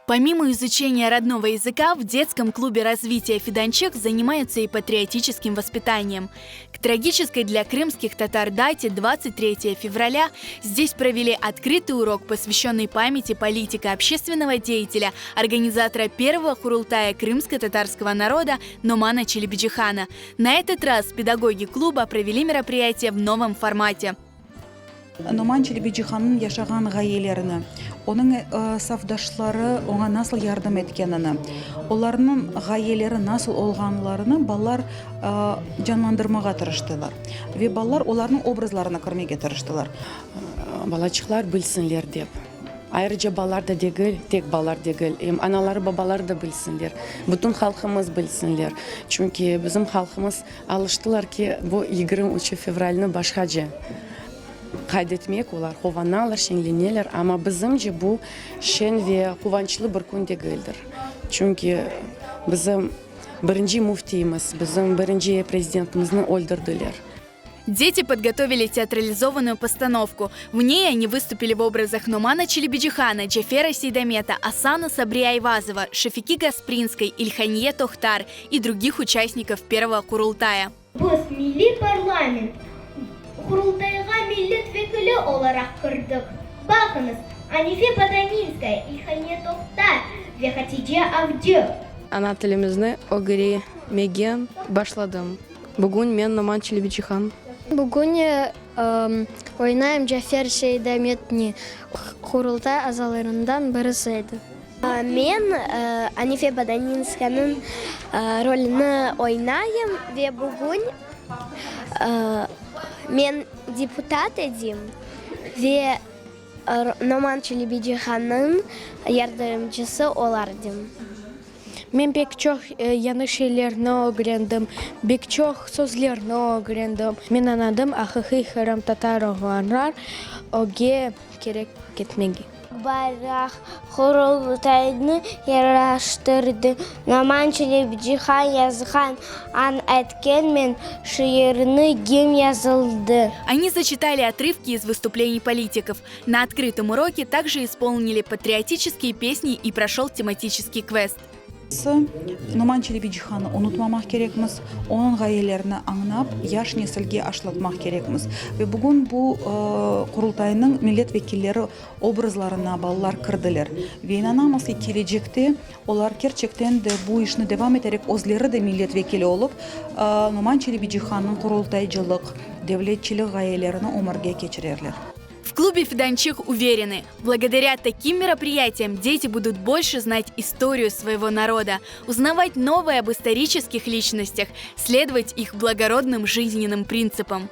Помимо изучения родного языка, в детском клубе развития «Фиданчик» занимаются и патриотическим воспитанием. К трагической для крымских татар дате 23 февраля здесь провели открытый урок, посвященный памяти политика, общественного деятеля, организатора первого Курултая крымско-татарского народа Номана Челебиджихана. На этот раз педагоги клуба провели мероприятие в новом формате. Noman Çelebicihannıñ yaşağan ğayelerini, onıñ safdaşları oña nasıl yardım etkenini, olarnıñ ğayeleri nasıl olğanlarını balalar canlandırmağa tırıştılar ve balalar olarnıñ obrazlarına kirmege tırıştılar. Balaçıqlar bilsinler dep. Ayrıca balalar da degil, tek balalar degil, em anaları, babaları da bilsinler, bütün halqımız bilsinler. Çünki bizim halqımız Alıştılar ki, bu 23 fevralni başqace qayd etmek, olar quvanalar, şeñleneler, amma bizimce bu şeñ ve quvançlı bir kün degildir. Çünki bizim birinci müftiyimiz, bizim birinci prezidentimizni öldürdiler. Дети подготовили театрализованную постановку. В ней они выступили в образах Номана Челебиджихана, Джафера Сейдамета, Асана Сабри Айвазова, Шафики Гаспринской, Ильханье Тохтар и других участников первого Курултая. Biz, milliy parlament, Qurultayğa millet vekili olaraq kirdik. Baqıñız, Anife Bodaninskaya, İlhaniye Tohtar ve Hatice Avcı. Ana tilimizni ögrenmege başladım. Bugün men Noman Çelebicihan. Bugün oynayım Cafer Seydametni, Qurultay azalarından birisi edi. Men Anife Bodaninskayanıñ rolüni oynayım ve bugün men deputat edim ve Noman Çelebicihannıñ yardımcısı olardım. Men pek çoq yañı şeylerni ögrendim, bek çoq sözlerni ögrendim. Men añladım, aqiqiy qırımtatar oğlanlar ögge kerek ketmege. Bayraq Qurultaynı yaraştırdı. Noman Çelebicihan yazğan Ant etkenmen şiirini gimn yazıldı. Они зачитали отрывки из выступлений политиков. На открытом уроке также исполнили патриотические песни и прошел тематический квест. Noman Çelebicihanı unutmamaq kerekmiz, onıñ ğayelerini añlap, yaş nesilge aşılatmaq kerekmiz. Ve bugün bu Qurultaynıñ millet vekilleri obrazlarına balalar kirdiler. Ve inanamız ki, kelecekte olar kerçekten de bu işni devam eterek özleri de millet vekili olıp, Noman Çelebicihannıñ qurultaycılıq, devletçilik ğayelerini ömürge keçirerler. В клубе Фиданчик уверены, благодаря таким мероприятиям дети будут больше знать историю своего народа, узнавать новое об исторических личностях, следовать их благородным жизненным принципам.